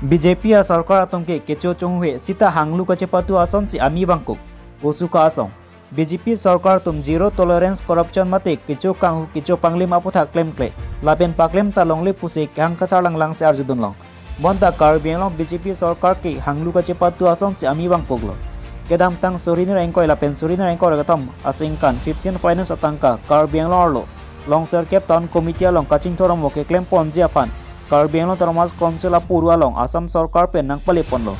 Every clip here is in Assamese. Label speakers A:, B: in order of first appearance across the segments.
A: BJP a sarkar atongke kecho chonghe sita hanglu kache patu ason si ami bangkok osuka asong BJP sarkar tum zero tolerance corruption mate kecho kanghu kecho panglim apotha claim kle lapen paklem ta longle puse kang kasar lang lang se arjudun long bonta Karbi Anglong BJP sarkar ke hanglu kache patu ason si ami bangkok lo kedam tang suriner engkoi lapen suriner engkoi ragatom asingkan 15 finance atangka Karbi Anglong lo Longser Cape Town Committee along Kaching Thorom ke claim ponji apan Karbi Anglong Autonomous Council apurwa long Assam Sarkar pen nangpali ponlo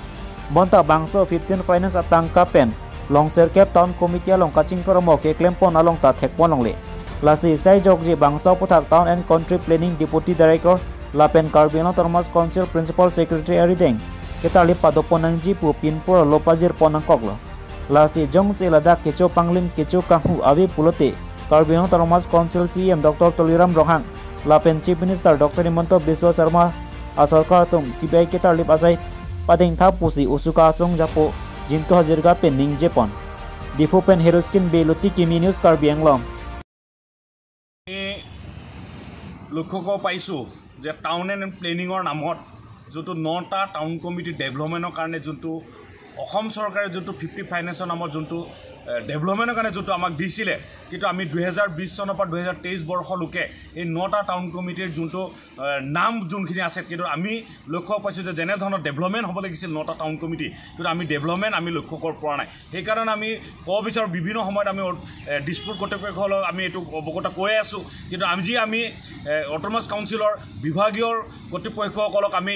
A: bonta bangso 15 finance atangka pen Longser Cape Town Committee along Kaching Thorom ke claim pon along ta thekpon longle lasi sai jokji bangso puthak Town and Country Planning Deputy Director lapen Karbi Anglong Autonomous Council Principal Secretary arideng ketali padoponangji pu pinpur lopajir ponangkoklo lasi jongche lada kecho panglim kecho kanghu avi pulote Karbi Anglong Autonomous Council CM Dr. Tuliram Ronghang lapen Chief Minister Dr. Himanta Biswa Sarma asarkar tum CBI ke tarlip asai padeng tha pusi usuka asong japo jinto hazirga pen ningje pon Diphu pen heroskin beluti kimi news Karbi Anglong
B: লক্ষ্য কৰিব পাইছোঁ যে টাউন এণ্ড প্লেনিঙৰ নামত যোনটো নটা টাউন কমিটি ডেভেলপমেণ্টৰ কাৰণে যোনটো অসম চৰকাৰে যোনটো 50 ফাইনেন্সৰ নামত যোনটো ডেভেলপমেণ্টৰ কাৰণে যোনটো আমাক দিছিলে, কিন্তু আমি 2020 চনৰ পৰা 2023 বৰ্ষলৈকে এই নটা টাউন কমিটিৰ যোনটো নাম যোনখিনি আছে, কিন্তু আমি লক্ষ্য পাইছোঁ যে যেনেধৰণৰ ডেভেলপমেণ্ট হ'ব লাগিছিল নটা টাউন কমিটি, কিন্তু আমি ডেভেলপমেণ্ট আমি লক্ষ্য কৰিব পৰা নাই। সেইকাৰণে আমি ক'ব বিচাৰোঁ বিভিন্ন সময়ত আমি দিছপুৰ কৰ্তৃপক্ষলৈ আমি এইটো অৱগত কৈয়ে আছোঁ, কিন্তু আজি আমি অট'নমাছ কাউন্সিলৰ বিভাগীয় কৰ্তৃপক্ষসকলক আমি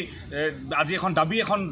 B: আজি এখন দাবী এখন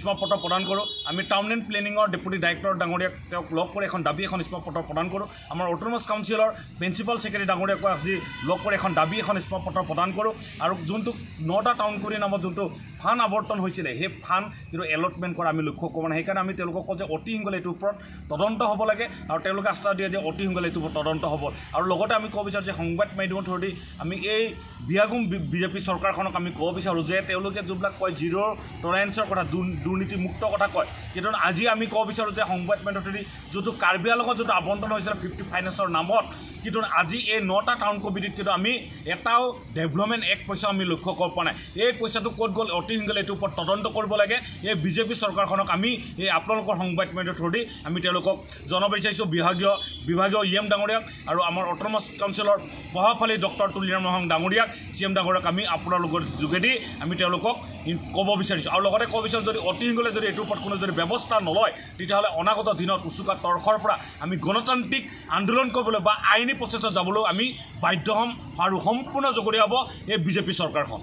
B: স্মাৰকপত্ৰ প্ৰদান কৰোঁ। আমি টাউন এণ্ড প্লেনিঙৰ ডেপুটি ডাইৰেক্টৰ ডাঙৰীয়াক তেওঁক লগ কৰি এখন দাবী এখন স্মাৰকপত্ৰ প্ৰদান কৰোঁ। আমাৰ অট'নমাছ কাউন্সিলৰ প্ৰিন্সিপাল ছেক্ৰেটাৰী ডাঙৰীয়াকো আজি লগ কৰি এখন দাবী এখন স্মাৰকপত্ৰ প্ৰদান কৰোঁ। আৰু যোনটো নটা টাউন কমিটিৰ নামত যোনটো ফাণ্ড আৱৰ্তন হৈছিলে, সেই ফাণ্ড কিন্তু এলটমেণ্ট কৰা আমি লক্ষ্য কৰা নাই। সেইকাৰণে আমি তেওঁলোকক কওঁ যে অতি সোনকালে এইটোৰ ওপৰত তদন্ত হ'ব লাগে, আৰু তেওঁলোকে আশ্বাস দিয়ে যে অতি সোনকালে এইটোৰ ওপৰত তদন্ত হ'ব। আৰু লগতে আমি ক'ব বিচাৰোঁ যে সংবাদ মাধ্যমৰ থ্ৰুদি আমি এই বিয়াগুম বিজেপি চৰকাৰখনক আমি ক'ব বিচাৰোঁ যে তেওঁলোকে যোনবিলাক কয় জিৰ' টলাৰেঞ্চৰ কথা, দুৰ্নীতিমুক্ত কথা কয়, কিন্তু আজি আমি ক'ব বিচাৰোঁ যে সংবাদ মাধ্যমৰ থ্ৰুদি যোনটো কাৰ্বি আংলঙত যোনটো আবণ্টন হৈছিলে 50 ফাইনেন্সৰ নামত, কিন্তু আজি এই নটা টাউন কমিটিত কিন্তু আমি এটাও ডেভেলপমেণ্ট এক পইচা আমি লক্ষ্য কৰিব পৰা নাই। এই পইচাটো ক'ত গ'ল অতি সোনকালে এইটোৰ ওপৰত তদন্ত কৰিব লাগে। এই বিজেপি চৰকাৰখনক আমি এই আপোনালোকৰ সংবাদ মাধ্যমৰ থ্ৰুদি আমি তেওঁলোকক জনাব বিচাৰিছোঁ, বিভাগীয় ই এম ডাঙৰীয়াক আৰু আমাৰ অট'নমাছ কাউন্সিলৰ প্ৰভাৱশালী ডক্টৰ তুলিৰাম ৰংহাং ডাঙৰীয়াক, চি এম ডাঙৰীয়াক আমি আপোনালোকৰ যোগেদি আমি তেওঁলোকক ক'ব বিচাৰিছোঁ। আৰু লগতে ক'ব বিচাৰোঁ যদি অতি সোনকালে যদি এইটোৰ ওপৰত কোনো যদি ব্যৱস্থা নলয়, তেতিয়াহ'লে অনাগত দিনত উচুকা তৰ্কৰ পৰা আমি গণতান্ত্ৰিক আন্দোলন কৰিবলৈ বা আইনী প্ৰচেছত যাবলৈ আমি বাধ্য হ'ম আৰু সম্পূৰ্ণ জগৰীয়া হ'ব এই বিজেপি চৰকাৰখন।